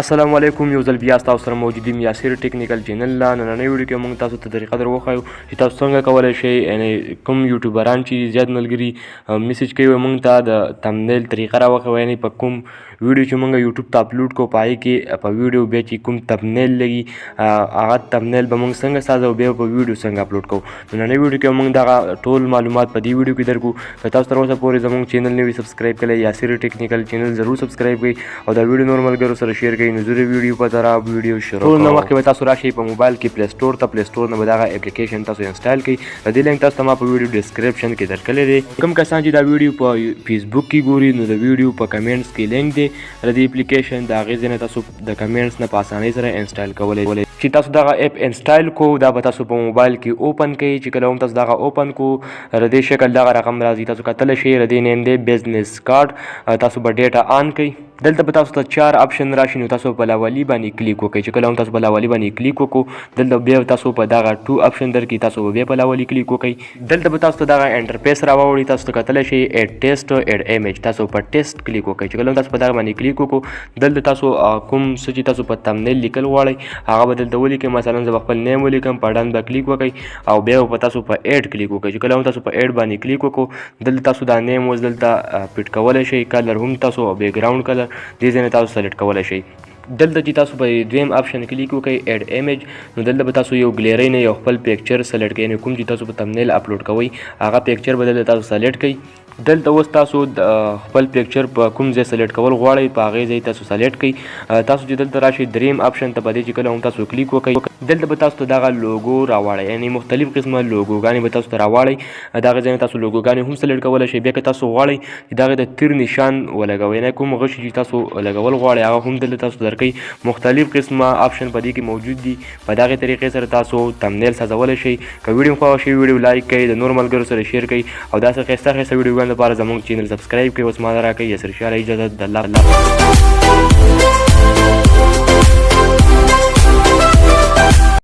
السلام علیکم، یو ځل بیا تاسو سره موجود یم یاسر ټیکنیکل چینل لا. نننۍ ویډیو کې موږ تاسو ته طریقه در وښایو چې تاسو څنګه کولی شئ، یعنی کوم یوټیوبران چې زیات ملګري میسج کوي، موږ ته د تمنیل طریقه راوښیو، یعنی په کوم ویډیو چې موږ یوټیوب ته اپلوډ کو، په هغې کې په ویډیو بیا چې کوم تمنیل لګي، هغه تمنیل به موږ څنګه سازو، بیا په ویډیو څنګه اپلوډ کوو. نو نننۍ ویډیو کې موږ دغه ټول معلومات په دې ویډیو کې درکو. که تاسو تر اوسه پورې زموږ چینل نه وي سبسکرایب کړی، یاسر ټیکنیکل چینل ضرور سبسکرایب کړئ او دا ویډیو نور ملګرو سره شیر کړئ. نو زه ویډیو په طرف ویډیو شروع ټول نه مخکې به تاسو راشئ په موبایل کې پلی سٹور ته. پلی سٹور نه به دغه اپلیکیشن تاسو انسټال کړئ. د دې لینک تاسو ته ما په ویډیو ډیسکریپشن کې درکړی دی. کوم کسان چې دا ویډیو په فیسبوک کې ګوري، نو د ویډیو په کمنټس کې لینک دی د دې اپلیکیشن، د هغې ځای نه تاسو د کمنټس نه په اسانۍ سره انسټال کولی. چې تاسو دغه اپ انسټال کو، دا به تاسو په موبایل کې اوپن کړئ. چې کله هم تاسو دغه اوپن کو، د دې شکل دغه رقم راځي، تاسو کتلی شئ. د دې نیم دی بزنس کارت. تاسو به ډیټا آن کړئ. دلته به تاسو ته چار اپشن راشي، نو تاسو په لاولي باندې کلیک وکړئ. چې کله هم تاسو په لاولي باندې کلیک وکړو، دلته بیا تاسو په دغه ټو اپشن درکې، تاسو به بیا په لاولي کلیک وکړئ. دلته به تاسو ته دغه انټرفیس راوړي، تاسو ته کتلی شئ، اډ ټیسټ، اډ ایمیج. تاسو په ټیسټ کلیک وکړئ. چې کله تاسو په دغه باندې کلیک وکړو، دلته تاسو کوم څه چې تاسو په تمنیل لیکل غواړئ، هغه به دلته ولیکئ. مثلا زه به خپل نیم ولیکم، په ډن به کلیک وکړئ او بیا به تاسو په اډ کلیک وکړئ. چې کله هم تاسو په اډ باندې کلیک وکړو، دلته تاسو دا نیم اوس دلته فټ کولی شئ. کلر هم تاسو، بیکګراوند کلر دې ځای نه تاسو سلیکټ کولی شئ. دلته چې تاسو په دویم اپشن کلیک وکړئ، اډ ایمیج، نو دلته به تاسو یو ګلیري نه یو خپل پکچر سلیکټ کړئ، یعنی کوم چې تاسو په تمنیل اپلوډ کوئ، هغه پکچر به دلته تاسو سلیکټ کړئ. دلته اوس تاسو د خپل پکچر په کوم ځای سلیکټ کول غواړئ، په هغې ځای تاسو سلیکټ کړئ. تاسو چې دلته راشئ دریم اپشن ته، په دې چې کله هم تاسو کلیک وکړئ، دلته به تاسو ته دغه لوګو راواړئ، یعنی مختلف قسمه لوګوګانې به تاسو ته راواړئ. دغه ځای تاسو لوګوګانې هم سلیکټ کولی شئ. بیا که تاسو غواړئ چې دغه د تیر نشان ولګوئ، یعنی کوم غشي چې تاسو لګول غواړئ، هغه هم دلته تاسو درکوي. مختلف قسمه اپشن په دې کې موجود دي. په دغه طریقې سره تاسو تمنیل سازولی شئ. که ویډیو خوښه شي، ویډیو لایک کړئ، د نور ملګرو سره شیر کړئ او داسې ښایسته ښایسته ویډیوګانو لپاره زموږ چینل سبسکرایب کړئ. اوس ما راکړئ یاسر شاه اجازه د الله.